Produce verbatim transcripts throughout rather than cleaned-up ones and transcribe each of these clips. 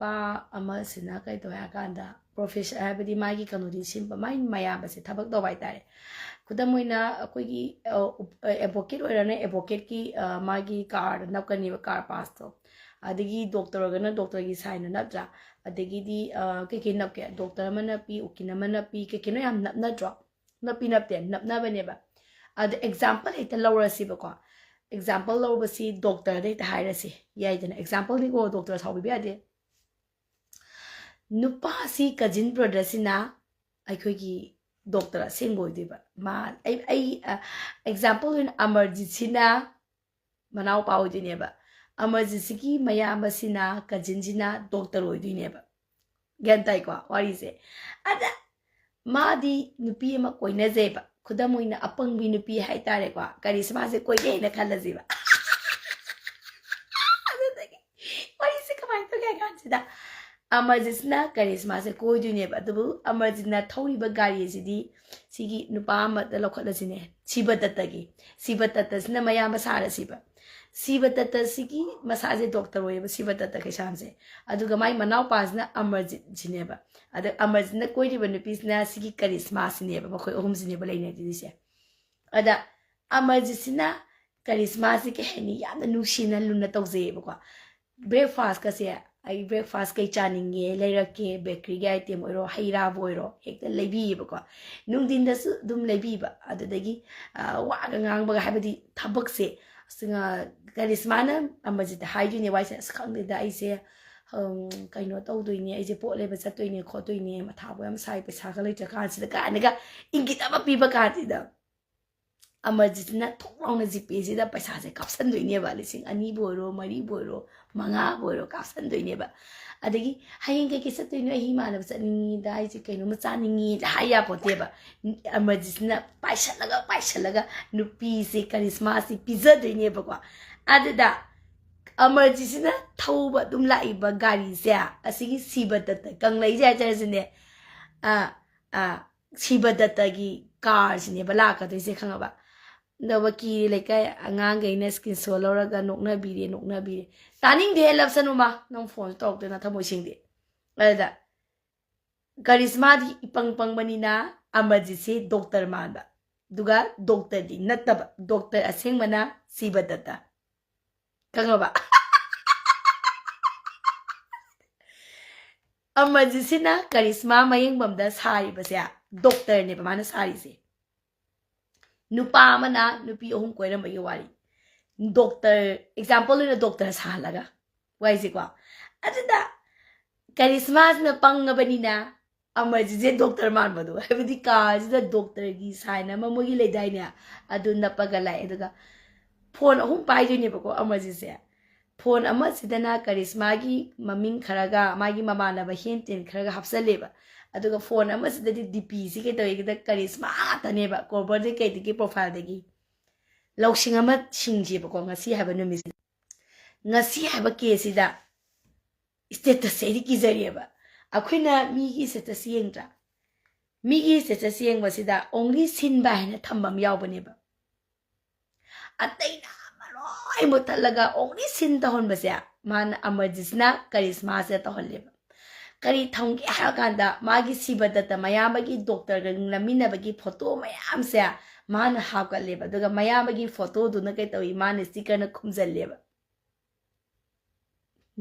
ꯅꯨꯄꯥ ꯑꯃꯁꯤꯅ ꯀꯩ ꯇꯧꯋꯦ ꯍꯥꯏ ꯀꯥꯟꯗ, ꯄ꯭ꯔꯣꯐꯦꯁ-, ꯍꯥꯏꯕꯗꯤ ꯃꯥꯒꯤ ꯀꯩꯅꯣꯗꯤ ꯁꯤꯟꯕ, ꯃꯥꯒꯤ ꯃꯌꯥꯝꯕꯁꯦ ꯊꯕꯛ ꯇꯧꯕ ꯍꯥꯏꯇꯥꯔꯦ꯫ ꯈꯨꯗꯝ ꯑꯣꯏꯅ ꯑꯩꯈꯣꯏꯒꯤ, ꯑ, ꯎꯞ-, ꯑ, ꯑꯦꯗꯚꯣꯀꯦꯠ ꯑꯣꯏꯔꯒꯅ ꯑꯦꯗꯚꯣꯀꯦꯠꯀꯤ, ꯑ, ꯃꯥꯒꯤ ꯀꯥꯔꯗ ꯅꯞꯀꯅꯦꯕ, ꯀꯥꯔ ꯄꯥꯁꯇꯣ꯫ ꯑꯗꯒꯤ ꯗꯣꯛꯇꯔ ꯑꯣꯏꯔꯒꯅ ꯗꯣꯛꯇꯔꯒꯤ ꯁꯥꯏꯟꯗꯣ ꯅꯠꯇ꯭ꯔꯥ? ꯑꯗꯒꯤꯗꯤ, ꯑ, ꯀꯩꯀꯩ ꯅꯞꯀꯦ? ꯗꯣꯛꯇꯔ ꯑꯃ ꯅꯞꯄꯤ, ꯎꯀꯤꯜ ꯑꯃ ꯅꯞꯄꯤ, ꯀꯩ ꯀꯩꯅꯣ ꯌꯥꯝ ꯅꯞꯅꯗ꯭ꯔꯣ? ꯅꯞꯄꯤ ꯅꯞꯇꯦ, ꯅꯞꯅꯕꯅꯦꯕ꯫ ꯑꯗ ꯑꯦꯛꯖꯥꯝꯄꯜ ꯍꯦꯛꯇ ꯂꯧꯔꯁꯤꯕꯀꯣ꯫ ꯑꯦꯛꯖꯥꯝꯄꯜ ꯂꯧꯕꯁꯤ ꯗꯣꯛꯇꯔꯗ ꯍꯦꯛꯇ ꯍꯥꯏꯔꯁꯤ꯫ ꯌꯥꯏꯗꯅ, ꯑꯦꯛꯖꯥꯝꯄꯜꯅꯤꯀꯣ, ꯗꯣꯛꯇꯔ ꯁꯥꯎꯕꯤꯕ ꯌꯥꯗꯦ꯫ ꯅꯨꯄꯥꯁꯤ ꯀꯖꯤꯟ ꯕ꯭ꯔꯗꯔꯁꯤꯅ ꯑꯩꯈꯣꯏꯒꯤ ꯗꯣꯛꯇꯔ ꯑꯁꯦꯡꯕ ꯑꯣꯏꯗꯣꯏꯕ꯫ ꯃꯥ, ꯑꯩ, ꯑꯩ, ꯑ, ꯑꯦꯛꯖꯥꯝꯄꯜ ꯑꯣꯏꯅ ꯑꯃꯔꯖꯤꯠꯁꯤꯅ ꯃꯅꯥꯎꯄꯥ ꯑꯣꯏꯗꯣꯏꯅꯦꯕ꯫ ꯑꯃꯔꯖꯤꯠꯁꯤꯒꯤ ꯃꯌꯥꯝꯕꯁꯤꯅ, ꯀꯖꯤꯟꯁꯤꯅ ꯗꯣꯛꯇꯔ ꯑꯣꯏꯗꯣꯏꯅꯦꯕ꯫ ꯒ꯭ꯌꯥꯟ ꯇꯥꯏꯀꯣ ꯋꯥꯔꯤꯁꯦ? ꯑꯗ ꯃꯥꯗꯤ ꯅꯨꯄꯤ ꯑꯃ ꯀꯣꯏꯅꯖꯩꯕ꯫ ꯈꯨꯗꯝ ꯑꯣꯏꯅ ꯑꯄꯪꯕꯤ ꯅꯨꯄꯤ ꯍꯥꯏꯇꯥꯔꯦꯀꯣ, ꯀꯔꯤꯁꯃꯥꯁꯦ ꯀꯣꯏꯅꯩꯅ ꯈꯜꯂꯁꯦꯕ꯫ ꯑꯗꯨꯗꯒꯤ ꯋꯥꯔꯤꯁꯦ ꯀꯃꯥꯏꯅ ꯇꯧꯒꯦ ꯍꯥꯏ ꯀꯥꯟꯁꯤꯗ, ꯑꯃꯔꯖꯤꯠꯁꯤꯅ ꯀꯔꯤꯁꯃꯥꯁꯦ ꯀꯣꯏꯗꯣꯏꯅꯦꯕ꯫ ꯑꯗꯨꯕꯨ ꯑꯃꯔꯖꯤꯠꯅ ꯊꯧꯔꯤꯕ ꯒꯥꯔꯤ ꯑꯁꯤꯗꯤ ꯁꯤꯒꯤ ꯅꯨꯄꯥ ꯑꯃꯗ ꯂꯧꯈꯠꯂꯁꯤꯅꯦ, ꯁꯤꯕꯗꯠꯇꯒꯤ꯫ ꯁꯤꯕꯗꯠꯇꯁꯤꯅ ꯃꯌꯥꯝꯕ ꯁꯥꯔꯁꯤꯕ꯫ ꯁꯤꯕꯗꯠꯇꯁꯤꯒꯤ ꯃꯁꯥꯁꯦ ꯗꯣꯛꯇꯔ ꯑꯣꯏꯌꯦꯕ, ꯁꯤꯕꯗꯠꯇ ꯀꯩꯁꯥꯝꯁꯦ꯫ ꯑꯗꯨꯒ ꯃꯥꯏ ꯃꯅꯥꯎꯄꯥꯁꯤꯅ ꯑꯃꯔꯖꯤꯠꯁꯤꯅꯦꯕ꯫ ꯑꯗ ꯑꯃꯔꯖꯤꯠꯅ ꯀꯣꯏꯔꯤꯕ ꯅꯨꯄꯤꯁꯤꯅ ꯁꯤꯒꯤ ꯀꯔꯤꯁꯃꯥꯁꯤꯅꯦꯕ, ꯃꯈꯣꯏ ꯑꯍꯨꯝꯁꯤꯅꯦꯕ ꯂꯩꯅꯔꯤꯁꯦ꯫ ꯑꯗ ꯑꯃꯔꯖꯤꯠꯁꯤꯅ ꯀꯔꯤꯁꯃꯥꯁꯁꯤ ꯀꯩ ꯍꯥꯏꯅꯤ, ꯌꯥꯝꯅ ꯅꯨꯡꯁꯤꯅ ꯂꯨꯅ ꯇꯧꯖꯩꯌꯦꯕꯀꯣ꯫ ꯕ꯭ꯔꯦꯛꯐꯥꯁꯀꯁꯦ, ꯑꯩ ꯕ꯭ꯔꯦꯛꯐꯥꯁ ꯀꯩ ꯆꯥꯅꯤꯡꯉꯦ ꯂꯩꯔꯛꯀꯦ, ꯕꯦꯀꯔꯤꯒꯤ ꯑꯥꯏꯇꯦꯝ ꯑꯣꯏꯔꯣ, ꯍꯩ ꯔꯥꯕꯨ ꯑꯣꯏꯔꯣ, ꯍꯦꯛꯇ ꯂꯩꯕꯤꯌꯦꯕꯀꯣ꯫ ꯅꯨꯡꯊꯤꯟꯗꯁꯨ ꯑꯗꯨꯝ ꯂꯩꯕꯤꯕ꯫ ꯑꯗꯨꯗꯒꯤ, ꯑ, ꯋꯥꯒ ꯉꯥꯡꯕꯒ, ꯍꯥꯏꯕꯗꯤ ꯊꯕꯛꯁꯦ, ꯑꯁ, ꯉ-, ꯀꯔꯤꯁꯃꯥꯅ ꯑꯃꯔꯖꯤꯠꯇ ꯍꯥꯏꯗꯣꯏꯅꯦ ꯋꯥꯏꯁꯦ, "ꯑꯁ, ꯈꯪꯗꯦꯗ, ꯑꯩꯁꯦ, ꯎꯝ, ꯀꯩꯅꯣ ꯇꯧꯗꯣꯏꯅꯦ, ꯑꯩꯁꯦ ꯄꯣꯠ ꯂꯩꯕ ꯆꯠꯇꯣꯏꯅꯦ ꯈꯣꯠꯇꯣꯏꯅꯦ, ꯃꯊꯥꯕꯨ ꯌꯥꯝ ꯁꯥꯏ, ꯄꯩꯁꯥꯒ ꯂꯩꯇ꯭ꯔꯀꯥꯟꯁꯤꯗ" ꯀꯥꯏꯅꯒ ꯏꯪꯒꯤꯠ ꯑꯃ ꯄꯤꯕ ꯀꯥꯟꯁꯤꯗ, ꯑꯃꯔꯖꯤꯠꯁꯤꯅ ꯊꯣꯛ ꯂꯥꯎꯅ ꯖꯤꯄꯦꯁꯤꯗ ꯄꯩꯁꯥꯁꯦ ꯀꯥꯞꯁꯟꯗꯣꯏꯅꯦꯕ, ꯂꯤꯁꯤꯡ ꯑꯅꯤꯕꯨ ꯑꯣꯏꯔꯣ, ꯃꯔꯤꯕꯨ ꯑꯣꯏꯔꯣ, ꯃꯉꯥꯕꯨ ꯑꯣꯏꯔꯣ, ꯀꯥꯞꯁꯟꯗꯣꯏꯅꯦꯕ꯫ ꯑꯗꯒꯤ, "ꯍꯌꯦꯡ ꯀꯩꯀꯩ ꯆꯠꯇꯣꯏꯅꯣ? ꯑꯩ ꯏꯃꯥꯟꯅꯕ ꯆꯠꯅꯤꯡꯉꯤꯗ, ꯑꯩꯁꯦ ꯀꯩꯅꯣꯝꯃ ꯆꯥꯅꯤꯡꯉꯤꯗ" ꯍꯥꯏ ꯌꯥꯄꯣꯠꯇꯦꯕ꯫ ꯑꯃꯔꯖꯤꯠꯁꯤꯅ ꯄꯥꯏꯁꯜꯂꯒ, ꯄꯥꯏꯁꯜꯂꯒ ꯅꯨꯄꯤꯁꯦ ꯀꯔꯤꯁꯃꯥꯁꯁꯦ ꯄꯤꯖꯗꯣꯏꯅꯦꯕꯀꯣ꯫ ꯑꯗꯨꯗ ꯑꯃꯔꯖꯤꯠꯁꯤꯅ ꯊꯧꯕ ꯑꯗꯨꯝ ꯂꯥꯛꯏꯕ ꯒꯥꯔꯤꯁꯦ, ꯑꯁꯤꯒꯤ ꯁꯤꯕꯗꯠꯇ, ꯀꯪꯂꯩꯁꯦ ꯍꯥꯏꯇꯥꯔꯦꯁꯤꯅꯦ, ꯑ, ꯑ, ꯁꯤꯕꯗꯠꯇꯒꯤ ꯀꯥꯔꯁꯤꯅꯦꯕ ꯂꯥꯛꯀꯗꯣꯏꯁꯦ, ꯈꯪꯉꯕ? ꯅꯕꯀꯤ ꯂꯩꯀꯥꯏ ꯑꯉꯥꯡꯈꯩꯅ screenshot ꯂꯧꯔꯒ ꯅꯣꯛꯅꯕꯤꯔꯦ, ꯅꯣꯛꯅꯕꯤꯔꯦ꯫ ꯇꯥꯅꯤꯡꯗꯦ, ꯂꯞꯁꯅꯨꯃ, ꯅꯪ phoneꯁꯨ ꯇꯧꯔꯛꯇꯦ, ꯅꯊꯃꯣꯏ ꯁꯦꯡꯗꯦ꯫ ꯑꯗꯨꯗ ꯀꯔꯤꯁꯃꯥꯗꯤ ꯏꯄꯪ ꯄꯪꯕꯅꯤꯅ ꯑꯃꯔꯖꯤꯠꯁꯦ doctor ꯃꯥꯟꯕ, ꯑꯗꯨꯒ doctorꯗꯤ ꯅꯠꯇꯕ, doctor ꯑꯁꯦꯡꯕꯅ ꯁꯤꯕꯗꯠꯇ꯫ ꯈꯪꯉꯕ? ꯑꯃꯔꯖꯤꯠꯁꯤꯅ ꯀꯔꯤꯁꯃꯥ ꯃꯌꯦꯡꯐꯝꯗ ꯁꯥꯔꯤꯕꯁꯦ doctorꯅꯦꯕ ꯃꯥꯅ ꯁꯥꯔꯤꯁꯦ꯫ ꯅꯨꯄꯥ ꯑꯃꯅ ꯅꯨꯄꯤ ꯑꯍꯨꯝ ꯀꯣꯏꯔꯝꯕꯒꯤ ꯋꯥꯔꯤ꯫ Doctor, example ꯑꯣꯏꯅ doctor ꯁꯥꯍꯜꯂꯒ ꯋꯥꯔꯤꯁꯦꯀꯣ꯫ ꯑꯗꯨꯗ ꯀꯔꯤꯁꯃꯥꯁꯤꯅ ꯄꯪꯉꯕꯅꯤꯅ ꯑꯃꯔꯖꯤꯠꯁꯦ doctor ꯃꯥꯟꯕꯗꯣ, ꯍꯥꯏꯕꯗꯤ carꯁꯤꯗ doctorꯒꯤ sign ꯑꯃ ꯃꯣꯏꯒꯤ ꯂꯩꯗꯥꯏꯅꯦ, ꯑꯗꯨ ꯅꯞꯄꯒ ꯂꯥꯛꯑꯦ꯫ ꯑꯗꯨꯒ phone ꯑꯍꯨꯝ ꯄꯥꯏꯗꯣꯏꯅꯦꯕꯀꯣ ꯑꯃꯔꯖꯤꯠꯁꯦ꯫ Phone ꯑꯃꯁꯤꯗꯅ ꯀꯔꯤꯁꯃꯥꯒꯤ ꯃꯃꯤꯡ ꯈꯔꯒ ꯃꯥꯒꯤ ꯃꯃꯥꯟꯅꯕ ꯍꯦꯟ ꯇꯦꯟ ꯈꯔꯒ ꯍꯥꯞꯆꯜꯂꯦꯕ꯫ ꯑꯗꯨꯒ phone ꯑꯃꯁꯤꯗꯗꯤ DPꯁꯤ ꯀꯩ ꯇꯧꯋꯦꯒꯦꯗ ꯀꯔꯤꯁꯃꯥ ꯉꯥꯛꯇꯅꯦꯕ, coverꯗꯩ ꯀꯩꯗꯒꯤ profileꯗꯒꯤ꯫ ꯂꯧꯁꯤꯡ ꯑꯃ ꯁꯤꯡꯁꯦꯕꯀꯣ ꯉꯁꯤ ꯍꯥꯏꯕ ꯅꯨꯃꯤꯠꯁꯤꯗ꯫ ꯉꯁꯤ ꯍꯥꯏꯕ caseꯁꯤꯗ statusꯁꯦ ꯑꯩꯗꯤ ꯀꯤꯖꯔꯦꯕ꯫ ꯑꯩꯈꯣꯏꯅ ꯃꯤꯒꯤ status ꯌꯦꯡꯗ꯭ꯔꯥ? ꯃꯤꯒꯤ status ꯌꯦꯡꯕꯁꯤꯗ only seen by ꯍꯥꯏꯅ ꯊꯝꯕ ꯑꯃ ꯌꯥꯎꯕꯅꯦꯕ꯫ ꯑꯇꯩꯅ ꯂꯣꯏ ꯃꯨꯠꯊꯠꯂꯒ only seen ꯇꯧꯍꯟꯕꯁꯦ ꯃꯥꯅ, ꯑꯃꯔꯖꯤꯠꯁꯤꯅ ꯀꯔꯤꯁꯃꯥꯁꯤꯗ ꯇꯧꯍꯜꯂꯦꯕ꯫ ꯀꯔꯤ ꯊꯝꯒꯦ ꯍꯥꯏꯔ ꯀꯥꯟꯗ ꯃꯥꯒꯤ ꯁꯤꯕꯗꯠꯇ ꯃꯌꯥꯝꯕꯒꯤ doctorꯒ ꯅꯝꯃꯤꯟꯅꯕꯒꯤ photo ꯃꯌꯥꯝꯁꯦ ꯃꯥꯅ ꯍꯥꯞꯀꯠꯂꯦꯕ꯫ ꯑꯗꯨꯒ ꯃꯌꯥꯝꯕꯒꯤ photoꯗꯨꯅ ꯀꯩ ꯇꯧꯏ? ꯃꯥꯅ stickerꯅ ꯈꯨꯝꯖꯜꯂꯦꯕ꯫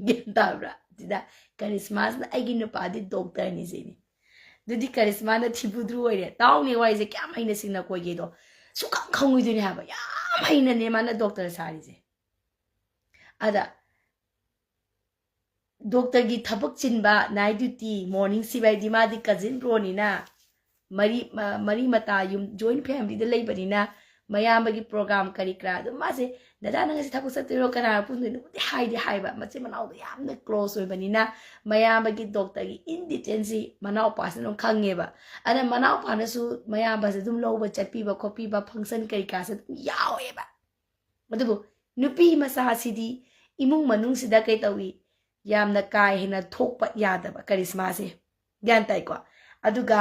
ꯒ꯭ꯌꯥꯟ ꯇꯥꯕ꯭ꯔꯥ? ꯁꯤꯗ ꯀꯔꯤꯁꯃꯥꯁꯅ "ꯑꯩꯒꯤ ꯅꯨꯄꯥꯗꯤ doctorꯅꯤ" ꯁꯤꯅꯤ꯫ ꯑꯗꯨꯗꯤ ꯀꯔꯤꯁꯃꯥꯅ ꯊꯤꯕꯨꯗ꯭ꯔꯨ ꯑꯣꯏꯔꯦ꯫ ꯇꯥꯎꯅꯦ ꯋꯥꯔꯤꯁꯦ ꯀꯌꯥꯝ ꯍꯩꯅ ꯁꯤꯡꯅ ꯀꯣꯏꯒꯦꯗꯣ꯫ ꯁꯨꯛꯈꯪ ꯈꯪꯉꯣꯏꯗꯣꯏꯅꯦ ꯍꯥꯏꯕ꯫ ꯌꯥꯝ ꯍꯩꯅꯅꯦ ꯃꯥꯅ doctor ꯁꯥꯔꯤꯁꯦ꯫ ꯑꯗ doctorꯒꯤ ꯊꯕꯛ ꯆꯤꯟꯕ, night duty, morning shift ꯍꯥꯏꯗꯤ ꯃꯥꯗꯤ cousin broꯅꯤꯅ, ꯃꯔꯤ, ꯃ-, ꯃꯔꯤ ꯃꯇꯥ ꯌꯨꯝ, joint familyꯗ ꯂꯩꯕꯅꯤꯅ, ꯃꯌꯥꯝꯕꯒꯤ program ꯀꯔꯤ ꯀꯔꯥ ꯑꯗꯨꯝ ꯃꯥꯁꯦ, "ꯗꯗꯥ, ꯅꯪ ꯉꯁꯤ ꯊꯕꯛ ꯆꯠꯇꯣꯏꯔꯣ? ꯀꯅꯥꯒ ꯄꯨꯟꯗꯣꯏꯅꯣ?" ꯕꯨꯗꯤ ꯍꯥꯏꯗꯤ ꯍꯥꯏꯕ, ꯃꯆꯤꯟ ꯃꯅꯥꯎꯗꯣ ꯌꯥꯝꯅ close ꯑꯣꯏꯕꯅꯤꯅ, ꯃꯌꯥꯝꯕꯒꯤ doctorꯒꯤ in detailꯁꯤ ꯃꯅꯥꯎꯄꯥꯁꯤꯅ ꯑꯗꯨꯝ ꯈꯪꯉꯦꯕ꯫ ꯑꯗ ꯃꯅꯥꯎꯄꯥꯅꯁꯨ ꯃꯌꯥꯝꯕꯁꯦ ꯑꯗꯨꯝ ꯂꯧꯕ ꯆꯠꯄꯤꯕ ꯈꯣꯠꯄꯤꯕ, function ꯀꯔꯤ ꯀꯔꯥꯁꯦ ꯑꯗꯨꯝ ꯌꯥꯎꯋꯦꯕ꯫ ꯑꯗꯨꯕꯨ ꯅꯨꯄꯤ ꯃꯆꯥꯁꯤꯗꯤ ꯏꯃꯨꯡ ꯃꯅꯨꯡꯁꯤꯗ ꯀꯩ ꯇꯧꯏ? ꯌꯥꯝꯅ ꯀꯥ ꯍꯦꯟꯅ ꯊꯣꯛꯄ ꯌꯥꯗꯕ ꯀꯔꯤꯁꯃꯥꯁꯦ꯫ ꯒ꯭ꯌꯥꯟ ꯇꯥꯏꯀꯣ? ꯑꯗꯨꯒ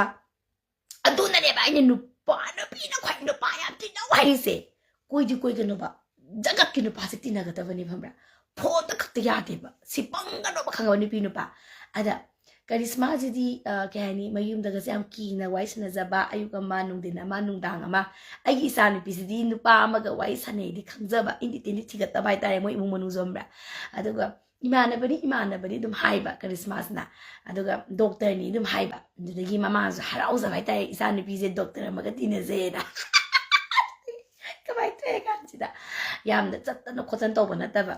ꯑꯗꯨꯅꯅꯦꯕ ꯑꯩꯅ ꯅꯨꯄꯥ ꯅꯨꯄꯥ, ꯅꯨꯄꯤꯅ ꯈ꯭ꯋꯥꯏ ꯅꯨꯄꯥ ꯌꯥꯝ ꯇꯤꯟꯅꯧ ꯍꯥꯏꯔꯤꯁꯦ꯫ ꯀꯣꯏꯗꯤ ꯀꯣꯏꯒꯅꯨꯕ, ꯖꯒꯠꯀꯤ ꯅꯨꯄꯥꯁꯦ ꯇꯤꯟꯅꯒꯗꯕꯅꯤ, ꯈꯪꯕ꯭ꯔꯥ? ꯐꯣꯟꯗ ꯈꯛꯇ ꯌꯥꯗꯦꯕ, ꯁꯤ ꯄꯪꯒꯅꯣꯕ, ꯈꯪꯉꯕ? ꯅꯨꯄꯤ ꯅꯨꯄꯥ꯫ ꯑꯗ ꯀꯔꯤꯁꯃꯥꯁꯤꯗꯤ, ꯑ, ꯀꯩ ꯍꯥꯏꯅꯤ, ꯃꯌꯨꯝꯗꯒꯁꯦ ꯌꯥꯝ ꯀꯤꯅ ꯋꯥꯔꯤ ꯁꯥꯟꯅꯖꯕ, ꯑꯌꯨꯛ ꯑꯃ, ꯅꯨꯡꯊꯤꯟ ꯑꯃ, ꯅꯨꯡꯗꯥꯡ ꯑꯃ꯫ ꯑꯩꯒꯤ ꯏꯆꯥ ꯅꯨꯄꯤꯁꯤꯗꯤ ꯅꯨꯄꯥ ꯑꯃꯒ ꯋꯥꯔꯤ ꯁꯥꯟꯅꯩꯗꯤ ꯈꯪꯖꯕ, ꯏꯟꯗꯤꯇꯦꯟꯗꯤ ꯊꯤꯒꯠꯇꯕ ꯍꯥꯏꯇꯥꯔꯦ, ꯃꯣꯏ ꯏꯃꯨꯡ ꯃꯅꯨꯡ ꯆꯨꯝꯕ꯭ꯔꯥ? ꯑꯗꯨꯒ ꯏꯃꯥꯟꯅꯕꯅꯤ, ꯏꯃꯥꯟꯅꯕꯅꯤ ꯑꯗꯨꯝ ꯍꯥꯏꯕ ꯀꯔꯤꯁꯃꯥꯁꯅ, ꯑꯗꯨꯒ ꯗꯣꯛꯇꯔꯅꯤ ꯑꯗꯨꯝ ꯍꯥꯏꯕ꯫ ꯑꯗꯨꯗꯒꯤ ꯃꯃꯥꯁꯨ ꯍꯔꯥꯎꯖꯕ ꯍꯥꯏꯇꯥꯔꯦ, "ꯏꯆꯥ ꯅꯨꯄꯤꯁꯦ ꯗꯣꯛꯇꯔ ꯑꯃꯒ ꯇꯤꯟꯅꯖꯩꯅ"꯫ ꯀꯃꯥꯏꯅ ꯇꯧꯋꯦ ꯀꯥꯟꯁꯤꯗ, ꯌꯥꯝꯅ ꯆꯠꯇꯅ ꯈꯣꯠꯇꯅ ꯇꯧꯕ ꯅꯠꯇꯕ,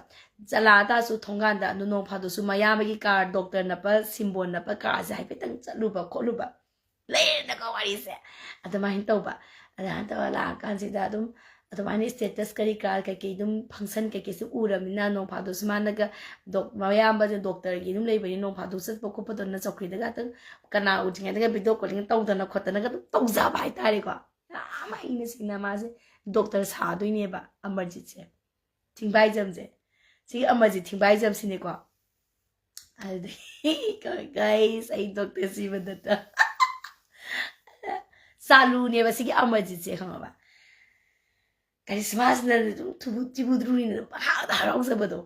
ꯆꯂꯥ ꯇꯥꯁꯨ ꯊꯣꯡꯒꯥꯟꯗ ꯑꯗꯨ ꯅꯣꯡ ꯐꯥꯗꯣꯛꯁꯨ ꯃꯌꯥꯝꯕꯒꯤ ꯀꯥꯔ, ꯗꯣꯛꯇꯔ ꯅꯞꯄ, ꯁꯤꯝꯕꯣꯟ ꯅꯞꯄ ꯀꯥꯔꯁꯦ ꯍꯥꯏꯐꯦꯠꯇꯪ ꯆꯠꯂꯨꯕ ꯈꯣꯠꯂꯨꯕ, ꯂꯩꯔꯦꯅꯀꯣ ꯋꯥꯔꯤꯁꯦ꯫ ꯑꯗꯨꯃꯥꯏꯅ ꯇꯧꯕ꯫ ꯑꯗꯨꯃꯥꯏꯅ ꯇꯧꯔ ꯂꯥꯛꯑꯀꯥꯟꯁꯤꯗ ꯑꯗꯨꯝ ꯑꯗꯨꯃꯥꯏꯅ status ꯀꯔꯤ ꯀꯔꯥ ꯀꯩꯀꯩ ꯑꯗꯨꯝ function ꯀꯩꯀꯩꯁꯨ ꯎꯔꯕꯅꯤꯅ, ꯅꯣꯡ ꯐꯥꯗꯣꯛꯁꯨ ꯃꯥꯅꯒ ꯗꯣꯛ-, ꯃꯌꯥꯝꯕꯁꯦ ꯗꯣꯛꯇꯔꯒꯤ ꯑꯗꯨꯝ ꯂꯩꯕꯅꯤ, ꯅꯣꯡ ꯐꯥꯗꯣꯛ ꯆꯠꯄ ꯈꯣꯠꯄꯗꯣ ꯅ ꯆꯧꯀ꯭ꯔꯤꯗꯒ ꯑꯗꯨꯝ ꯀꯅꯥ ꯎꯗ꯭ꯔꯤꯉꯩꯗꯒ video calling ꯇꯧꯗꯅ ꯈꯣꯠꯇꯅꯒ ꯑꯗꯨꯝ ꯇꯧꯖꯕ ꯍꯥꯏꯇꯥꯔꯦꯀꯣ꯫ ꯌꯥꯝ ꯍꯩꯅ ꯁꯤꯡꯅ ꯃꯥꯁꯦ ꯗꯣꯛꯇꯔ ꯁꯥꯗꯣꯏꯅꯦꯕ ꯑꯃꯔꯖꯤꯠꯁꯦ, ꯊꯤꯡꯕꯥꯏꯖꯝꯁꯦ꯫ ꯁꯤꯒꯤ ꯑꯃꯔꯖꯤꯠ ꯊꯤꯡꯕꯥꯏꯖꯝꯁꯤꯅꯦꯀꯣ꯫ ꯑꯗꯨꯗꯒꯤ guys, ꯑꯩ ꯗꯣꯛꯇꯔ ꯁꯤꯕ ꯅꯠꯇ ꯆꯥꯂꯨꯅꯦꯕ ꯁꯤꯒꯤ ꯑꯃꯔꯖꯤꯠꯁꯦ, ꯈꯪꯉꯕ? ꯀꯔꯤꯁꯃꯥꯁꯅ ꯑꯗꯨꯝ ꯊꯨꯕꯨ ꯊꯤꯕꯨꯗ꯭ꯔꯨꯅꯤꯅ ꯑꯗꯨꯝ ꯄꯪꯍꯥꯗ ꯍꯔꯥꯎꯖꯕꯗꯣ꯫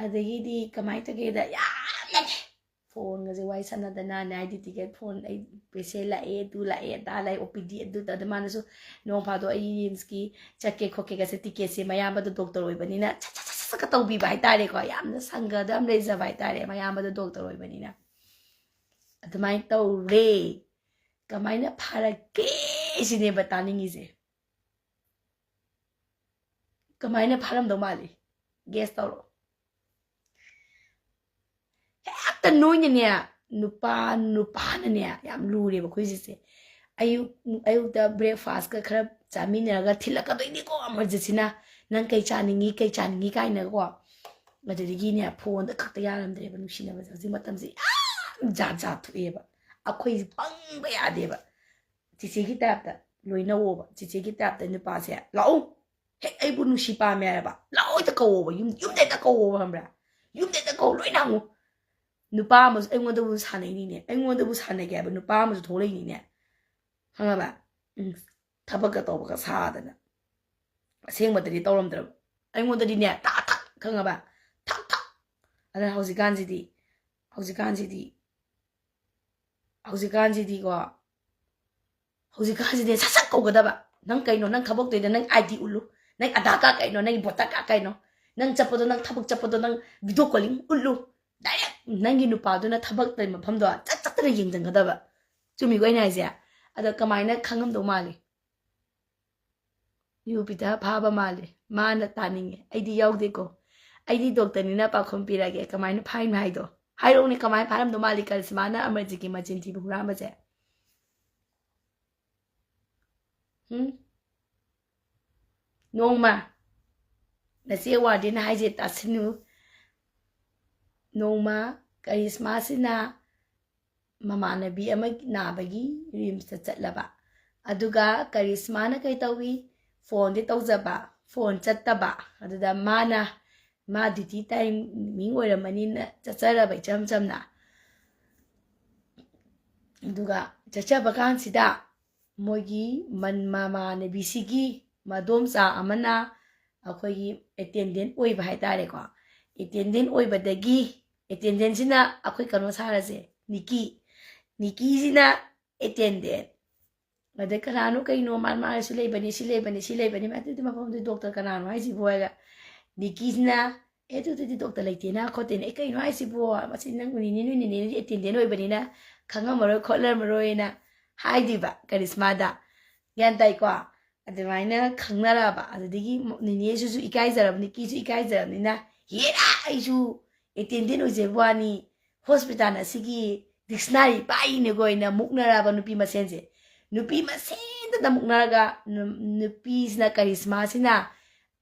ꯑꯗꯒꯤꯗꯤ ꯀꯃꯥꯏꯅ ꯇꯧꯒꯦꯗ, ꯌꯥꯝꯅꯅꯦ ꯐꯣꯟꯒꯁꯦ ꯋꯥꯔꯤ ꯁꯥꯟꯅꯗꯅ, night duty ꯒꯤ ꯐꯣꯟ, "ꯑꯩ patient ꯂꯥꯛꯑꯦ, ꯑꯗꯨ ꯂꯥꯛꯑꯦ, ꯑꯗꯥ ꯂꯥꯛꯑꯦ, OPD ꯑꯗꯨ ꯇꯧꯗ", ꯃꯥꯅꯁꯨ ꯅꯣꯡ ꯐꯥꯗꯣꯛ ꯑꯩ RIMS ꯀꯤ ꯆꯠꯀꯦ ꯈꯣꯠꯀꯦꯒꯁꯦ, ticket ꯁꯦ ꯃꯌꯥꯝꯕꯗꯣ ꯗꯣꯛꯇꯔ ꯑꯣꯏꯕꯅꯤꯅ ꯁꯠ ꯁꯠ ꯁꯠ ꯁꯠꯀ ꯇꯧꯕꯤꯕ ꯍꯥꯏꯇꯥꯔꯦꯀꯣ꯫ ꯌꯥꯝꯅ ꯁꯪꯒꯗ ꯌꯥꯝ ꯂꯩꯖꯕ ꯍꯥꯏꯇꯥꯔꯦ, ꯃꯌꯥꯝꯕꯗꯣ ꯗꯣꯛꯇꯔ ꯑꯣꯏꯕꯅꯤꯅ꯫ ꯑꯗꯨꯃꯥꯏꯅ ꯇꯧꯔꯦ꯫ ꯀꯃꯥꯏꯅ ꯐꯔꯛꯀꯦ ꯁꯤꯅꯦꯕ ꯇꯥꯅꯤꯡꯉꯤꯁꯦ꯫ ꯀꯃꯥꯏꯅ ꯐꯔꯝꯗꯧ ꯃꯥꯜꯂꯤ? Guess ꯇꯧꯔꯣ꯫ ꯍꯦꯛꯇ ꯅꯣꯏꯅꯅꯦ, ꯅꯨꯄꯥ, ꯅꯨꯄꯥꯅꯅꯦ, ꯌꯥꯝ ꯂꯨꯔꯦꯕ ꯑꯩꯈꯣꯏ ꯍꯧꯖꯤꯛꯁꯦ꯫ ꯑꯌꯨꯛ, ꯑꯌꯨꯛꯇ breakfast ꯀ ꯈꯔ ꯆꯥꯃꯤꯟꯅꯔꯒ ꯊꯤꯜꯂꯛꯀꯗꯣꯏꯅꯤꯀꯣ ꯑꯃꯔꯖꯤꯠꯁꯤꯅ, "ꯅꯪ ꯀꯩ ꯆꯥꯅꯤꯡꯉꯤ, ꯀꯩ ꯆꯥꯅꯤꯡꯉꯤ?" ꯀꯥꯏꯅꯀꯣ꯫ ꯑꯗꯨꯗꯒꯤꯅꯦ ꯐꯣꯟꯗ ꯈꯛꯇ ꯌꯥꯔꯝꯗ꯭ꯔꯦꯕ ꯅꯨꯡꯁꯤꯅꯕꯁꯦ꯫ ꯍꯧꯖꯤꯛ ꯃꯇꯝꯁꯦ ꯌꯥꯝ ꯖꯥꯠ ꯖꯥꯠ ꯊꯣꯛꯑꯦꯕ꯫ ꯑꯩꯈꯣꯏꯁꯦ ꯄꯪꯕ ꯌꯥꯗꯦꯕ꯫ ꯆꯤꯆꯦꯒꯤ type ꯇ ꯂꯣꯏꯅꯧꯑꯣꯕ꯫ ꯆꯤꯆꯦꯒꯤ type ꯇ ꯅꯨꯄꯥꯁꯦ, "ꯂꯥꯛꯎ, ꯍꯦꯛ ꯑꯩꯕꯨ ꯅꯨꯡꯁꯤ ꯄꯥꯝꯃꯦ ꯍꯥꯏꯔꯕ, ꯂꯥꯛꯑꯣ, ꯍꯦꯛꯇ ꯀꯧꯑꯣꯕ, ꯌꯨꯝ, ꯌꯨꯝꯗ ꯍꯦꯛꯇ ꯀꯧꯑꯣꯕ, ꯈꯪꯕ꯭ꯔꯥ? ꯌꯨꯝꯗ ꯍꯦꯛꯇ ꯀꯧ, ꯂꯣꯏꯅ ꯍꯪꯉꯨ"꯫ ꯅꯨꯄꯥ ꯑꯃꯁꯨ ꯑꯩꯉꯣꯟꯗꯕꯨ ꯁꯥꯟꯅꯩꯅꯤꯅꯦ, ꯑꯩꯉꯣꯟꯗꯕꯨ ꯁꯥꯟꯅꯒꯦ ꯍꯥꯏꯕ ꯅꯨꯄꯥ ꯑꯃꯁꯨ ꯊꯣꯛꯂꯛꯏꯅꯤꯅꯦ, ꯈꯪꯉꯕ? ꯎꯝ, ꯊꯕꯛꯀ ꯇꯧꯕꯒ ꯁꯥꯗꯅ꯫ ꯑꯁꯦꯡꯕꯗꯗꯤ ꯇꯧꯔꯝꯗ꯭ꯔꯕ꯫ ꯑꯩꯉꯣꯟꯗꯗꯤꯅꯦ, ꯊꯛ ꯊꯛ, ꯈꯪꯉꯕ? ꯊꯛ ꯊꯛ꯫ ꯑꯗꯨꯅ ꯍꯧꯖꯤꯛꯀꯥꯟꯁꯤꯗꯤ, ꯍꯧꯖꯤꯛꯀꯥꯟꯁꯤꯗꯤ, ꯍꯧꯖꯤꯛꯀꯥꯟꯁꯤꯗꯤꯀꯣ, ꯍꯧꯖꯤꯛꯀꯥꯟꯁꯤꯗꯤ ꯁꯠ ꯁꯠ ꯀꯧꯒꯗꯕ꯫ "ꯅꯪ ꯀꯩꯅꯣ? ꯅꯪ ꯊꯕꯛꯇꯨꯗ ꯅꯪ ID ꯎꯠꯂꯨ꯫ ꯅꯪ Aadhaar card ꯀꯩꯅꯣ? ꯅꯪꯒꯤ voter card ꯀꯩꯅꯣ? ꯅꯪ ꯆꯠꯄꯗꯣ, ꯅꯪ ꯊꯕꯛ ꯆꯠꯄꯗꯣ, ꯅꯪ video calling ꯎꯠꯂꯨ꯫ Direct ꯅꯪꯒꯤ ꯅꯨꯄꯥꯗꯨꯅ ꯊꯕꯛ ꯇꯧꯔꯤ ꯃꯐꯝꯗꯣ ꯆꯠ ꯆꯠꯇꯅ ꯌꯦꯡꯁꯤꯟꯒꯗꯕ"꯫ ꯆꯨꯝꯃꯤꯀꯣ ꯑꯩꯅ ꯍꯥꯏꯁꯦ? ꯑꯗꯣ ꯀꯃꯥꯏꯅ ꯈꯪꯉꯝꯗꯧ ꯃꯥꯜꯂꯤ? ꯌꯨ ꯄꯤꯊꯛꯑ ꯐꯥꯕ ꯃꯥꯜꯂꯦ꯫ ꯃꯥꯅ ꯇꯥꯅꯤꯡꯉꯦ꯫ ꯑꯩꯗꯤ ꯌꯥꯎꯗꯦꯀꯣ꯫ ꯑꯩꯗꯤ doctorꯅꯤꯅ ꯄꯥꯎꯈꯨꯝ ꯄꯤꯔꯛꯑꯒꯦ꯫ ꯀꯃꯥꯏꯅ ꯐꯥꯏꯅꯣ ꯍꯥꯏꯗꯣ? ꯍꯥꯏꯔꯛꯎꯅꯦ, ꯀꯃꯥꯏꯅ ꯐꯥꯔꯝꯗꯧ ꯃꯥꯜꯂꯤ ꯀꯔꯤꯁꯃꯥꯅ ꯑꯃꯔꯖꯤꯠꯀꯤ ꯃꯆꯤꯟ ꯊꯤꯕ ꯍꯨꯔꯥꯟꯕꯁꯦ? ꯎꯝ? ꯅꯣꯡꯃ ꯅꯆꯦ ꯋꯥꯔꯗꯦꯟ ꯍꯥꯏꯁꯦ ꯇꯥꯁꯤꯟꯅꯨ꯫ ꯅꯣꯡꯃ ꯀꯔꯤꯁꯃꯥꯁꯤꯅ ꯃꯃꯥꯟꯅꯕꯤ ꯑꯃ ꯅꯥꯕꯒꯤ RIMSꯇ ꯆꯠꯂꯕ꯫ ꯑꯗꯨꯒ ꯀꯔꯤꯁꯃꯥꯅ ꯀꯩ ꯇꯧꯏ? Phoneꯗꯤ ꯇꯧꯖꯕ, phone ꯆꯠꯇꯕ꯫ ꯑꯗꯨꯗ ꯃꯥꯅ, ꯃꯥ duty timing ꯑꯣꯏꯔꯝꯃꯅꯤꯅ ꯆꯠꯆꯔꯕ ꯏꯆꯝ ꯆꯝꯅ꯫ ꯑꯗꯨꯒ ꯆꯠꯆꯕ ꯀꯥꯟꯁꯤꯗ ꯃꯣꯏꯒꯤ ꯃꯟ-, ꯃꯃꯥꯟꯅꯕꯤꯁꯤꯒꯤ ꯃꯗꯣꯝꯆꯥ ꯑꯃꯅ ꯑꯩꯈꯣꯏꯒꯤ attendant ꯑꯣꯏꯕ ꯍꯥꯏꯇꯥꯔꯦꯀꯣ꯫ Attendant ꯑꯣꯏꯕꯗꯒꯤ, attendantꯁꯤꯅ ꯑꯩꯈꯣꯏ ꯀꯩꯅꯣ ꯁꯥꯔꯁꯦ, ꯅꯤꯀꯤ꯫ ꯅꯤꯀꯤꯁꯤꯅ attendant꯫ ꯑꯗꯩ ꯀꯅꯥꯅꯣ ꯀꯩꯅꯣ, ꯃꯥ, ꯃꯥ ꯁꯤ ꯂꯩꯕꯅꯤ, ꯁꯤ ꯂꯩꯕꯅꯤ, ꯁꯤ ꯂꯩꯕꯅꯤ, ꯑꯗꯨꯗꯤ ꯃꯐꯝꯗꯨ doctor ꯀꯅꯥꯅꯣ ꯍꯥꯏꯁꯤꯕꯣ ꯍꯥꯏꯔꯒ, ꯅꯤꯀꯤꯁꯤꯅ, "ꯑꯦ, ꯑꯗꯨꯗꯤ doctor ꯂꯩꯇꯦꯅ ꯈꯣꯠꯇꯦꯅ"꯫ "ꯑꯦ, ꯀꯩꯅꯣ ꯍꯥꯏꯁꯤꯕꯣ? ꯃꯁꯤ ꯅꯪ ꯅꯤꯅꯦ, ꯅꯣꯏ ꯅꯤꯅꯦꯗꯤ attendant ꯑꯣꯏꯕꯅꯤꯅ ꯈꯪꯉꯝꯃꯔꯣꯏ ꯈꯣꯠꯂꯝꯃꯔꯣꯏꯅ" ꯍꯥꯏꯗꯣꯏꯕ ꯀꯔꯤꯁꯃꯥꯗ꯫ ꯒ꯭ꯌꯥꯟ ꯇꯥꯏꯀꯣ? ꯑꯗꯨꯃꯥꯏꯅ ꯈꯪꯅꯔꯛꯑꯕ꯫ ꯑꯗꯨꯗꯒꯤ ꯃ-, ꯅꯤꯅꯦꯁꯤꯁꯨ ꯏꯀꯥꯏꯖꯔꯕ, ꯅꯤꯀꯤꯁꯨ ꯏꯀꯥꯏꯖꯔꯕꯅꯤꯅ, "ꯍꯦꯔꯥ, ꯑꯩꯁꯨ attendant ꯑꯣꯏꯖꯕ ꯋꯥꯅꯤ, hospital ꯑꯁꯤꯒꯤ dictionary ꯄꯥꯏꯅꯦꯀꯣ" ꯍꯥꯏꯅ ꯃꯨꯛꯅꯔꯛꯑꯕ ꯅꯨꯄꯤ ꯃꯁꯦꯟꯁꯦ꯫ ꯅꯨꯄꯤ ꯃꯁꯦꯟꯗꯇ ꯃꯨꯛꯅꯔꯒ ꯅꯨ-, ꯅꯨꯄꯤꯁꯤꯅ, ꯀꯔꯤꯁꯃꯥꯁꯤꯅ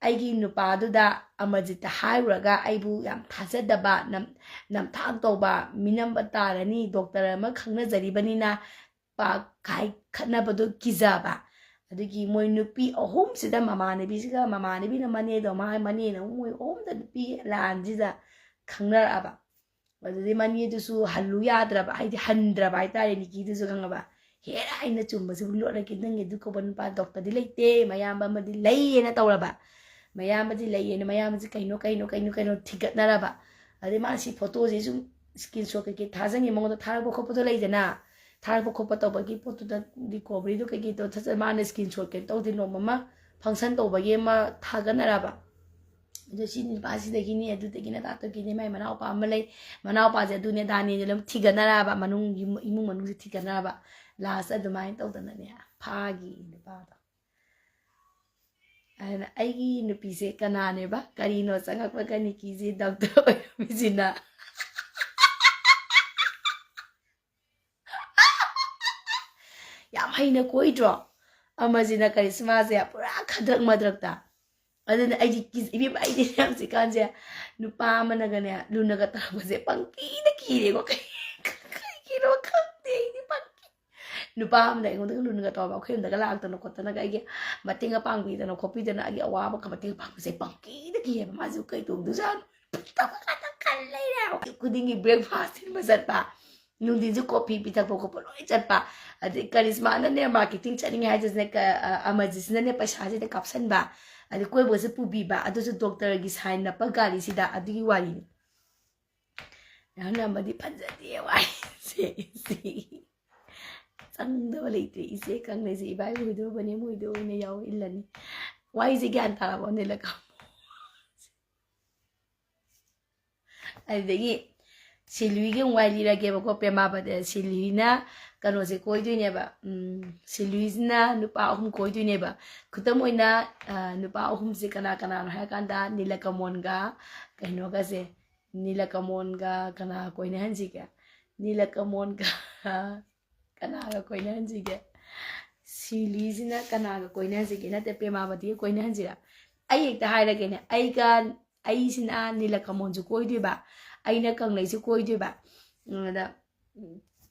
ꯑꯩꯒꯤ ꯅꯨꯄꯥꯗꯨꯗ, ꯑꯃꯔꯖꯤꯠꯇ ꯍꯥꯏꯔꯨꯔꯒ ꯑꯩꯕꯨ ꯌꯥꯝ ꯊꯥꯖꯗꯕ, ꯅꯝ-, ꯅꯝꯊꯥꯛ ꯇꯧꯕ, ꯃꯤꯅꯝꯕ ꯇꯥꯔꯅꯤ, doctor ꯑꯃ ꯈꯪꯅꯖꯔꯤꯕꯅꯤꯅ ꯄꯥꯛ ꯍꯥꯏ ꯈꯠꯅꯕꯗꯣ ꯀꯤꯖꯕ꯫ ꯑꯗꯨꯒꯤ ꯃꯣꯏ ꯅꯨꯄꯤ ꯑꯍꯨꯝꯁꯤꯗ, ꯃꯃꯥꯟꯅꯕꯤꯁꯤꯒ, ꯃꯃꯥꯟꯅꯕꯤꯅ ꯃꯅꯦꯗꯣ, ꯃꯥ ꯃꯅꯦꯅ ꯑꯃꯨꯛ ꯃꯣꯏ ꯑꯍꯨꯝꯗ ꯅꯨꯄꯤ ꯂꯥꯟꯁꯤꯗ ꯈꯪꯅꯔꯛꯑꯕ꯫ ꯑꯗꯨꯗꯩ ꯃꯅꯦꯗꯨꯁꯨ ꯍꯜꯂꯨ ꯌꯥꯗ꯭ꯔꯕ, ꯍꯥꯏꯗꯤ ꯍꯟꯗ꯭ꯔꯕ ꯍꯥꯏꯇꯥꯔꯦ, ꯅꯤꯀꯤꯗꯨꯁꯨ ꯈꯪꯉꯕ꯫ ꯍꯦꯔꯥ, ꯑꯩꯅ ꯆꯨꯝꯕꯁꯤꯕꯨ ꯂꯣꯠꯂꯒꯦ, ꯅꯪꯒꯤ ꯑꯗꯨ ꯀꯧꯕ ꯅꯨꯄꯥ ꯗꯣꯛꯇꯔꯗꯤ ꯂꯩꯇꯦ, ꯃꯌꯥꯝꯕ ꯑꯃꯗꯤ ꯂꯩꯌꯦꯅ ꯇꯧꯔꯕ꯫ ꯃꯌꯥꯝꯕꯗꯤ ꯂꯩꯌꯦꯅ ꯃꯌꯥꯝꯕꯁꯤ ꯀꯩꯅꯣ, ꯀꯩꯅꯣ, ꯀꯩꯅꯣ, ꯀꯩꯅꯣ ꯊꯤꯒꯠꯅꯔꯕ꯫ ꯑꯗꯩ ꯃꯥꯅ ꯁꯤ ꯐꯣꯇꯣꯁꯦ ꯁꯨꯝ screenshot ꯀꯩꯀꯩ ꯊꯥꯖꯟꯒꯦ, ꯃꯉꯣꯟꯗ ꯊꯥꯔꯛꯄ ꯈꯣꯠꯄꯗꯣ ꯂꯩꯗꯅ, ꯊꯥꯔꯛꯄ ꯈꯣꯠꯄ ꯇꯧꯕꯒꯤ ꯄꯣꯠꯇꯨꯗ, recoveryꯗꯣ ꯀꯩꯀꯩ ꯇꯧ ꯊꯥꯖ-, ꯃꯥꯅ screenshot ꯀꯩꯅꯣ ꯇꯧꯗꯦ, ꯅꯣꯡꯃ ꯑꯃ function ꯇꯧꯕꯒꯤ ꯑꯃ ꯊꯥꯒꯠꯅꯔꯕ꯫ ꯑꯗꯣ ꯁꯤ ꯅꯨꯄꯥꯁꯤꯗꯒꯤꯅꯤ, ꯑꯗꯨꯗꯒꯤꯅ ꯇꯥꯛꯇꯒꯤꯅꯤ, ꯃꯥꯏ ꯃꯅꯥꯎꯄꯥ ꯑꯃ ꯂꯩ, ꯃꯅꯥꯎꯄꯥꯁꯦ ꯑꯗꯨꯅꯦ ꯑꯗꯥꯅꯦꯅ ꯑꯗꯨꯝ ꯊꯤꯒꯠꯅꯔꯕ, ꯃꯅꯨꯡꯒꯤ ꯏꯃꯨꯡ ꯃꯅꯨꯡꯁꯦ ꯊꯤꯒꯠꯅꯔꯕ꯫ Last ꯑꯗꯨꯃꯥꯏꯅ ꯇꯧꯗꯅꯅꯦ ꯐꯥꯒꯤ ꯅꯨꯄꯥꯗꯣ꯫ ꯑꯗꯨꯅ ꯑꯩꯒꯤ ꯅꯨꯄꯤꯁꯦ ꯀꯅꯥꯅꯦꯕ? ꯀꯔꯤꯅꯣ ꯆꯪꯉꯛꯄꯒ ꯅꯤꯀꯤꯁꯦ ꯗꯣꯛꯇꯔ ꯑꯣꯏꯔꯝꯃꯤꯁꯤꯅ? ꯌꯥꯝ ꯍꯩꯅ ꯀꯣꯏꯗ꯭ꯔꯣ? ꯑꯃꯁꯤꯅ ꯀꯔꯤꯁꯃꯥꯁꯁꯦ ꯄꯨꯔꯥ ꯈꯗ꯭ꯔꯛ ꯃꯗ꯭ꯔꯛꯇ꯫ ꯑꯗꯨꯅ ꯑꯩꯗꯤ ꯀꯤꯖ-, ꯏꯕꯦꯝꯃ, ꯑꯩꯗꯤ ꯍꯧꯖꯤꯛꯀꯥꯟꯁꯦ ꯅꯨꯄꯥ ꯑꯃꯅꯒꯅꯦ ꯂꯨꯅꯒ ꯇꯧꯔꯛꯄꯁꯦ ꯄꯪꯀꯤꯗ ꯀꯤꯔꯦꯀꯣ꯫ ꯀꯩ-, ꯀꯩꯒꯤꯅꯣ ꯈꯪꯗꯦ, ꯑꯩꯗꯤ ꯄꯪꯀꯤ-, ꯅꯨꯄꯥ ꯑꯃꯅ ꯑꯩꯉꯣꯟꯗꯒ ꯂꯨꯅꯒ ꯇꯧꯔꯕ, ꯑꯩꯈꯣꯏ ꯌꯨꯝꯗꯒ ꯂꯥꯛꯇꯅ ꯈꯣꯠꯇꯅꯒ ꯑꯩꯒꯤ ꯃꯇꯦꯡꯒ ꯄꯥꯡꯕꯤꯗꯅ ꯈꯣꯠꯄꯤꯗꯅ, ꯑꯩꯒꯤ ꯑꯋꯥꯕꯒ ꯃꯇꯦꯡ ꯄꯥꯡꯕꯁꯦ ꯄꯪꯀꯤꯗ ꯀꯤꯌꯦꯕ꯫ ꯃꯥꯁꯨ ꯀꯩ ꯇꯧꯗꯣꯏꯖꯥꯠꯅꯣ? ꯇꯧꯔꯀꯥꯟꯗ ꯈꯜ ꯂꯩꯔꯦ ꯍꯥꯏꯕ꯫ ꯑꯌꯨꯛ ꯈꯨꯗꯤꯡꯒꯤ breakfast ꯊꯤꯟꯕ ꯆꯠꯄ, ꯅꯨꯡꯊꯤꯟꯁꯨ coffee ꯄꯤꯊꯛꯄ ꯈꯣꯠꯄ ꯂꯣꯏ ꯆꯠꯄ꯫ ꯑꯗꯩ ꯀꯔꯤꯁꯃꯥꯅꯅꯦ marketing ꯆꯠꯅꯤꯡꯉꯦ ꯍꯥꯏꯗꯨꯅ ꯀ-, ꯑ, ꯑꯃꯖꯤꯠꯁꯤꯅꯅꯦ ꯄꯩꯁꯥꯁꯤꯗ ꯀꯥꯞꯁꯟꯕ꯫ ꯑꯗꯩ ꯀꯣꯏꯕꯒꯁꯨ ꯄꯨꯕꯤꯕ, ꯑꯗꯨꯁꯨ ꯗꯣꯛꯇꯔꯒꯤ sign ꯅꯞꯄ ꯒꯥꯔꯤꯁꯤꯗ꯫ ꯑꯗꯨꯒꯤ ꯋꯥꯔꯤꯅꯤ꯫ ꯅꯪꯅ ꯑꯃꯗꯤ ꯐꯖꯗꯦ ꯋꯥꯔꯤꯁꯦ꯫ ꯆꯪꯗꯕ ꯂꯩꯇ꯭ꯔꯦ ꯏꯆꯦ ꯀꯪꯂꯩꯁꯦ꯫ ꯏꯕꯥꯏ ꯍꯣꯏꯗꯣ, ꯃꯅꯦꯝ ꯍꯣꯏꯗꯣ ꯑꯣꯏꯅ ꯌꯥꯎ ꯏꯜꯂꯅꯤ꯫ ꯋꯥꯔꯤꯁꯦ ꯒ꯭ꯌꯥꯟ ꯇꯥꯔꯕꯣ, ꯅꯤꯂꯀꯃꯜ? ꯑꯗꯨꯗꯒꯤ ꯁꯤꯂꯨꯏꯒꯤ ꯑꯃꯨꯛ ꯋꯥꯔꯤ ꯂꯤꯔꯒꯦꯕꯀꯣ꯫ ꯄ꯭ꯔꯦꯃꯥꯕꯇ-, ꯁꯤꯂꯨꯏꯅ ꯀꯩꯅꯣꯁꯦ ꯀꯣꯏꯗꯣꯏꯅꯦꯕ꯫ ꯎꯝ, ꯁꯤꯂꯨꯏꯁꯤꯅ ꯅꯨꯄꯥ ꯑꯍꯨꯝ ꯀꯣꯏꯗꯣꯏꯅꯦꯕ꯫ ꯈꯨꯗꯝ ꯑꯣꯏꯅ, ꯑ, ꯅꯨꯄꯥ ꯑꯍꯨꯝꯁꯦ ꯀꯅꯥ ꯀꯅꯥꯅꯣ ꯍꯥꯏꯔꯀꯥꯟꯗ, ꯅꯤꯂꯀꯃꯣꯟꯒ ꯀꯩꯅꯣꯒꯁꯦ, ꯅꯤꯂꯀꯃꯣꯟꯒ ꯀꯅꯥ ꯀꯣꯏꯅꯍꯟꯁꯤꯒꯦ? ꯅꯤꯂꯀꯃꯣꯟꯒ ꯀꯅꯥꯒ ꯀꯣꯏꯅꯍꯟꯁꯤꯒꯦ? ꯁꯤꯂꯨꯏꯁꯤꯅ ꯀꯅꯥꯒ ꯀꯣꯏꯅꯍꯟꯁꯤꯒꯦ? ꯅꯠꯇꯦ, ꯄ꯭ꯔꯦꯃꯥꯕꯇꯤꯒ ꯀꯣꯏꯅꯍꯟꯁꯤꯔꯥ? ꯑꯩ ꯍꯦꯛꯇ ꯍꯥꯏꯔꯒꯦꯅꯦ, ꯑꯩꯒ, ꯑꯩꯁꯤꯅ ꯅꯤꯂꯀꯃꯣꯟꯁꯨ ꯀꯣꯏꯗꯣꯏꯕ, ꯑꯩꯅ ꯀꯪꯂꯩꯁꯨ ꯀꯣꯏꯗꯣꯏꯕ꯫ ꯑꯗ, ꯎꯝ,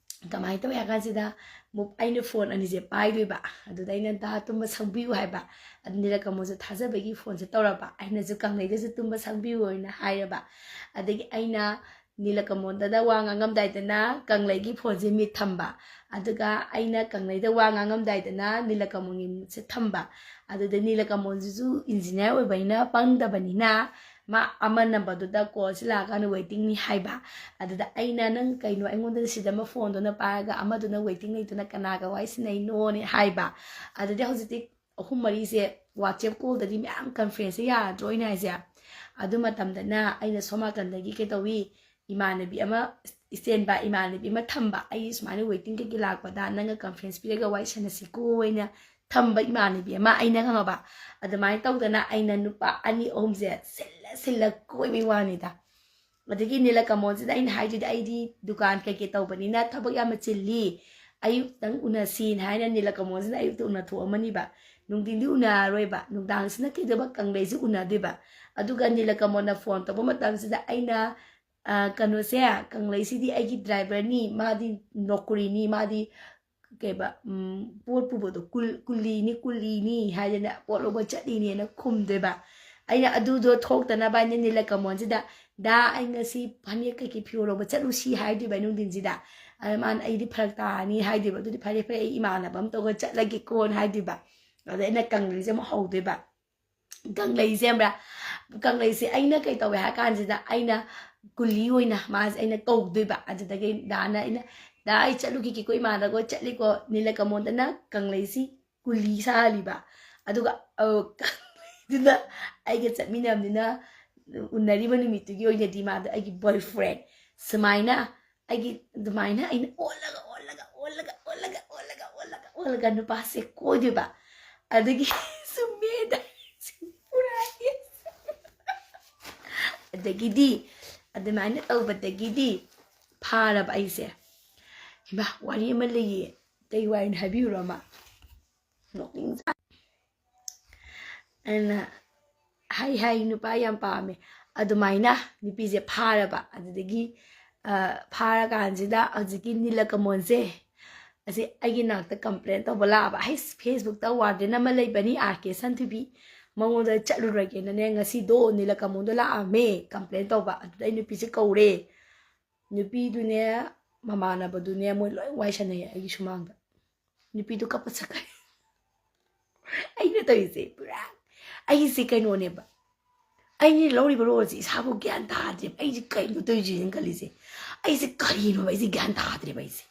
ꯀꯃꯥꯏꯅ ꯇꯧꯏ ꯍꯥꯏ ꯀꯥꯟꯁꯤꯗ, ꯃꯨ-, ꯑꯩꯅ phone ꯑꯅꯤꯁꯦ ꯄꯥꯏꯗꯣꯏꯕ, ꯑꯗꯨꯗ ꯑꯩꯅ "ꯗꯥ, ꯇꯨꯝꯕ ꯁꯪꯕꯤꯌꯨ" ꯍꯥꯏꯕ꯫ ꯑꯗꯨ ꯅꯤꯂꯀꯃꯜꯁꯨ ꯊꯥꯖꯕꯒꯤ phoneꯁꯦ ꯇꯧꯔꯕ, ꯑꯩꯅꯁꯨ ꯀꯪꯂꯩꯗꯁꯨ "ꯇꯨꯝꯕ ꯁꯪꯕꯤꯌꯨ" ꯍꯥꯏꯅ ꯍꯥꯏꯔꯕ꯫ ꯑꯗꯒꯤ ꯑꯩꯅ ꯅꯤꯂꯀꯃꯣꯟꯗꯗ ꯋꯥ ꯉꯥꯡꯉꯝꯗꯥꯏꯗꯅ ꯀꯪꯂꯩꯒꯤ ꯐꯣꯟꯁꯦ ꯃꯤꯠ ꯊꯝꯕ, ꯑꯗꯨꯒ ꯑꯩꯅ ꯀꯪꯂꯩꯗ ꯋꯥ ꯉꯥꯡꯉꯝꯗꯥꯏꯗꯅ ꯅꯤꯂꯀꯃꯣꯟꯒꯤ ꯃꯤꯠꯁꯦ ꯊꯝꯕ꯫ ꯑꯗꯨꯗ ꯅꯤꯂꯀꯃꯣꯟꯁꯤꯁꯨ ꯏꯟꯖꯤꯅꯤꯌꯥꯔ ꯑꯣꯏꯕꯅꯤꯅ, ꯄꯪꯗꯕꯅꯤꯅ, ꯃꯥ ꯑꯃ ꯅꯝꯕꯔꯗꯨꯗ ꯀꯣꯜꯁꯤ ꯂꯥꯛꯑꯀꯥꯟꯗ ꯋꯦꯇꯤꯡꯅꯤ ꯍꯥꯏꯕ꯫ ꯑꯗꯨꯗ ꯑꯩꯅ, "ꯅꯪ ꯀꯩꯅꯣ ꯑꯩꯉꯣꯟꯗ ꯁꯤꯗ ꯑꯃ ꯐꯣꯟꯗꯨꯅ ꯄꯥꯏꯔꯒ ꯑꯃꯗꯨꯅ ꯋꯦꯇꯤꯡ ꯂꯩꯗꯨꯅ ꯀꯅꯥꯒ ꯋꯥꯔꯤ ꯁꯤꯟꯅꯩꯅꯣꯅꯦ?" ꯍꯥꯏꯕ꯫ ꯑꯗꯨꯗꯤ ꯍꯧꯖꯤꯛꯇꯤ ꯑꯍꯨꯝ ꯃꯔꯤꯁꯦ ꯋꯥꯆꯦꯞ ꯀꯣꯜꯗꯗꯤ ꯃꯌꯥꯝ ꯀꯟꯐ꯭ꯔꯦꯟꯁꯁꯦ ꯌꯥꯔꯗ꯭ꯔꯣ ꯑꯩꯅ ꯍꯥꯏꯁꯦ? ꯑꯗꯨ ꯃꯇꯝꯗꯅ ꯑꯩꯅ ꯁꯣꯝ ꯅꯥꯀꯟꯗꯒꯤ ꯀꯩꯗꯧꯏ, ꯏꯃꯥꯟꯅꯕꯤ ꯑꯃ, ꯏꯁꯇꯦꯟ ꯕꯥꯏ ꯏꯃꯥꯟꯅꯕꯤ ꯑꯃ ꯊꯝꯕ, ꯑꯩ ꯁꯨꯃꯥꯏꯅ ꯋꯦꯇꯤꯡ ꯀꯩꯀꯩ ꯂꯥꯛꯄꯗ ꯅꯪꯒ ꯀꯟꯐ꯭ꯔꯦꯟꯁ ꯄꯤꯔꯒ ꯋꯥꯔꯤ ꯁꯥꯟꯅꯁꯤꯀꯣ ꯑꯩꯅ ꯊꯝꯕ ꯏꯃꯥꯟꯅꯕꯤ ꯑꯃ ꯑꯩꯅ, ꯈꯪꯉꯕ? ꯑꯗꯨꯃꯥꯏꯅ ꯇꯧꯗꯅ ꯑꯩꯅ ꯅꯨꯄꯥ ꯑꯅꯤ ꯑꯍꯨꯝꯁꯦ ꯁꯤꯜꯂ ꯁꯤꯜꯂ ꯀꯣꯏꯕꯩ ꯋꯥꯅꯤꯗ꯫ ꯑꯗꯒꯤ ꯅꯤꯂꯀꯃꯣꯟꯁꯤꯗ ꯑꯩꯅ ꯍꯥꯏꯗꯨꯗꯤ, "ꯑꯩꯗꯤ ꯗꯨꯀꯥꯟ ꯀꯩꯀꯩ ꯇꯧꯕꯅꯤꯅ ꯊꯕꯛ ꯌꯥꯝꯅ ꯆꯤꯜꯂꯤ, ꯑꯌꯨꯛꯇꯪ ꯎꯅꯁꯤꯅ" ꯍꯥꯏꯅ ꯅꯤꯂꯀꯃꯣꯟꯁꯤꯅ ꯑꯌꯨꯛꯇ ꯎꯅꯊꯣꯛꯑꯝꯃꯅꯤꯕ, ꯅꯨꯡꯊꯤꯟꯗꯤ ꯎꯅꯔꯔꯣꯏꯕ, ꯅꯨꯡꯗꯥꯡꯁꯤꯅ ꯀꯩꯗꯧꯕ, ꯀꯪꯂꯩꯁꯤ ꯎꯅꯗꯣꯏꯕ꯫ ꯑꯗꯨꯒ ꯅꯤꯂꯀꯃꯣꯟꯅ ꯐꯣꯟ ꯇꯧꯕ ꯃꯇꯝꯁꯤꯗ ꯑꯩꯅ, ꯑ, ꯀꯩꯅꯣꯁꯦ, ꯀꯪꯂꯩꯁꯤꯗꯤ ꯑꯩꯒꯤ ꯗ꯭ꯔꯥꯏꯚꯔꯅꯤ, ꯃꯥꯗꯤ ꯅꯣꯀꯔꯤꯅꯤ, ꯃꯥꯗꯤ ꯀꯩꯕ, ꯎꯝ, ꯄꯣꯠ ꯄꯨꯕꯗꯣ, ꯀꯨꯜ-, ꯀꯨꯂꯤꯅꯤ, ꯀꯨꯂꯤꯅꯤ ꯍꯥꯏꯗꯅ ꯄꯣꯠ ꯂꯧꯕ ꯆꯠꯂꯤꯅꯦꯅ ꯈꯨꯝꯗꯣꯏꯕ꯫ ꯑꯩꯅ ꯑꯗꯨꯗꯣ ꯊꯣꯛꯇꯅꯕ ꯍꯥꯏꯅ ꯅꯤꯂꯀꯃꯣꯟꯁꯤꯗ, "ꯗꯥ, ꯑꯩ ꯉꯁꯤ ꯐꯅꯦꯛ ꯀꯩꯀꯩ ꯐꯤꯔꯣꯜ ꯂꯧꯕ ꯆꯠꯂꯨꯁꯤ" ꯍꯥꯏꯗꯣꯏꯕ ꯅꯨꯡꯊꯤꯟꯁꯤꯗ꯫ ꯑꯗ ꯃꯥꯅ, "ꯑꯩꯗꯤ ꯐꯔꯛ ꯇꯥꯔꯅꯤ" ꯍꯥꯏꯗꯣꯏꯕ꯫ "ꯑꯗꯨꯗꯤ ꯐꯔꯦ ꯐꯔꯦ, ꯑꯩ ꯏꯃꯥꯟꯅꯕ ꯑꯃ ꯇꯧꯔꯒ ꯆꯠꯂꯒꯦꯀꯣꯅ" ꯍꯥꯏꯗꯣꯏꯕ꯫ ꯑꯗ ꯑꯩꯅ ꯀꯪꯂꯩꯁꯦ ꯑꯃꯨꯛ ꯍꯧꯗꯣꯏꯕ꯫ ꯀꯪꯂꯩꯁꯦ ꯈꯪꯕ꯭ꯔꯥ? ꯀꯪꯂꯩꯁꯦ ꯑꯩꯅ ꯀꯩ ꯇꯧꯋꯦ ꯍꯥꯏ ꯀꯥꯟꯁꯤꯗ, ꯑꯩꯅ ꯀꯨꯂꯤ ꯑꯣꯏꯅ ꯃꯥꯁꯦ ꯑꯩꯅ ꯀꯧꯗꯣꯏꯕ꯫ ꯑꯗꯨꯗꯒꯤ ꯗꯥꯅ ꯑꯩꯅ, "ꯗꯥ, ꯑꯩ ꯆꯠꯂꯨꯈꯤꯒꯦꯀꯣ, ꯏꯃꯥꯟꯅꯕꯒ ꯆꯠꯂꯤꯀꯣ", ꯅꯤꯂꯀꯃꯣꯟꯗꯅ ꯀꯪꯂꯩꯁꯤ ꯀꯨꯂꯤ ꯁꯥꯍꯜꯂꯤꯕ꯫ ꯑꯗꯨꯒ, ꯑ, ꯀꯪꯂꯩꯗꯨꯅ ꯑꯩꯒ ꯆꯠꯃꯤꯟꯅꯕꯅꯤꯅ ꯎꯅꯔꯤꯕ ꯅꯨꯃꯤꯠꯇꯨꯒꯤ ꯑꯣꯏꯅꯗꯤ ꯃꯥꯗꯣ ꯑꯩꯒꯤ ꯕꯣꯏ ꯐ꯭ꯔꯦꯟ꯫ ꯁꯨꯃꯥꯏꯅ ꯑꯩꯒꯤ ꯑꯗꯨꯃꯥꯏꯅ ꯑꯩꯅ ꯑꯣꯜꯂꯒ, ꯑꯣꯜꯂꯒ, ꯑꯣꯜꯂꯒ, ꯑꯣꯜꯂꯒ, ꯑꯣꯜꯂꯒ, ꯑꯣꯜꯂꯒ, ꯑꯣꯜꯂꯒ ꯅꯨꯄꯥꯁꯦ ꯀꯣꯏꯗꯣꯏꯕ꯫ ꯑꯗꯒꯤ ꯆꯨꯝꯃꯦꯗ, ꯄꯨꯔꯥ yes꯫ ꯑꯗꯒꯤꯗꯤ ꯑꯗꯨꯃꯥꯏꯅ ꯇꯧꯕꯗꯒꯤꯗꯤ ꯐꯥꯔꯕ ꯑꯩꯁꯦ꯫ ꯏꯃꯥ, ꯋꯥꯔꯤ ꯑꯃ ꯂꯩꯌꯦ, ꯀꯩ ꯋꯥꯔꯤꯅꯣ ꯍꯥꯏꯕꯤꯌꯨꯔꯣ ꯑꯃ? ꯅꯣꯛꯅꯤꯡꯖꯥꯠ꯫ ꯑꯩꯅ ꯍꯥꯏ ꯍꯥꯏ ꯅꯨꯄꯥ ꯌꯥꯝ ꯄꯥꯝꯃꯦ꯫ ꯑꯗꯨꯃꯥꯏꯅ ꯅꯨꯄꯤꯁꯦ ꯐꯥꯔꯕ, ꯑꯗꯨꯗꯒꯤ, ꯑ, ꯐꯥꯔꯀꯥꯟꯁꯤꯗ ꯍꯧꯖꯤꯛꯀꯤ ꯅꯤꯂꯀꯃꯣꯟꯁꯦ ꯑꯁꯤ ꯑꯩꯒꯤ ꯅꯥꯛꯇ ꯀꯝꯄ꯭ꯂꯦꯟ ꯇꯧꯕ ꯂꯥꯛꯑꯕ꯫ "ꯍꯩꯁ, ꯐꯦꯁꯕꯨꯛꯇ ꯋꯥꯔꯗꯦꯟ ꯑꯃ ꯂꯩꯕꯅꯤ, ꯑꯥꯔ ꯀꯦ ꯁꯟꯊꯣꯏꯕꯤ, ꯃꯉꯣꯟꯗ ꯆꯠꯂꯨꯔꯒꯦꯅꯅꯦ ꯉꯁꯤꯗꯣ ꯅꯤꯂꯀꯃꯣꯟꯗꯣ ꯂꯥꯛꯑꯝꯃꯦ ꯀꯝꯄ꯭ꯂꯦꯟ ꯇꯧꯕ"꯫ ꯑꯗꯨꯗ ꯑꯩ ꯅꯨꯄꯤꯁꯦ ꯀꯧꯔꯦ꯫ ꯅꯨꯄꯤꯗꯨꯅꯦ, ꯃꯃꯥꯟꯅꯕꯗꯨꯅꯦ, ꯃꯣꯏ ꯂꯣꯏ ꯋꯥꯏ ꯁꯥꯟꯅꯩꯌꯦ ꯑꯩꯒꯤ ꯁꯨꯃꯥꯡꯗ꯫ ꯅꯨꯄꯤꯗꯨ ꯀꯞꯄ ꯆꯠꯈ꯭ꯔꯦ꯫ ꯑꯩꯅ ꯇꯧꯔꯤꯁꯦ ꯄꯨꯔꯥ, ꯑꯩꯁꯦ ꯀꯩꯅꯣꯅꯦꯕ, ꯑꯩꯅ ꯂꯧꯔꯤꯕ ꯔꯣꯜꯁꯦ ꯏꯁꯥꯕꯨ ꯒ꯭ꯌꯥꯟ ꯇꯥꯗ꯭ꯔꯦꯕ꯫ ꯑꯩꯁꯦ ꯀꯩꯅꯣ ꯇꯧꯔꯤꯁꯦꯅ ꯈꯜꯂꯤꯁꯦ꯫ ꯑꯩꯁꯦ ꯀꯔꯤꯅꯣꯕ? ꯑꯩꯁꯦ ꯒ꯭ꯌꯥꯟ ꯇꯥꯗ꯭ꯔꯦꯕ꯫ ꯑꯩꯁꯦ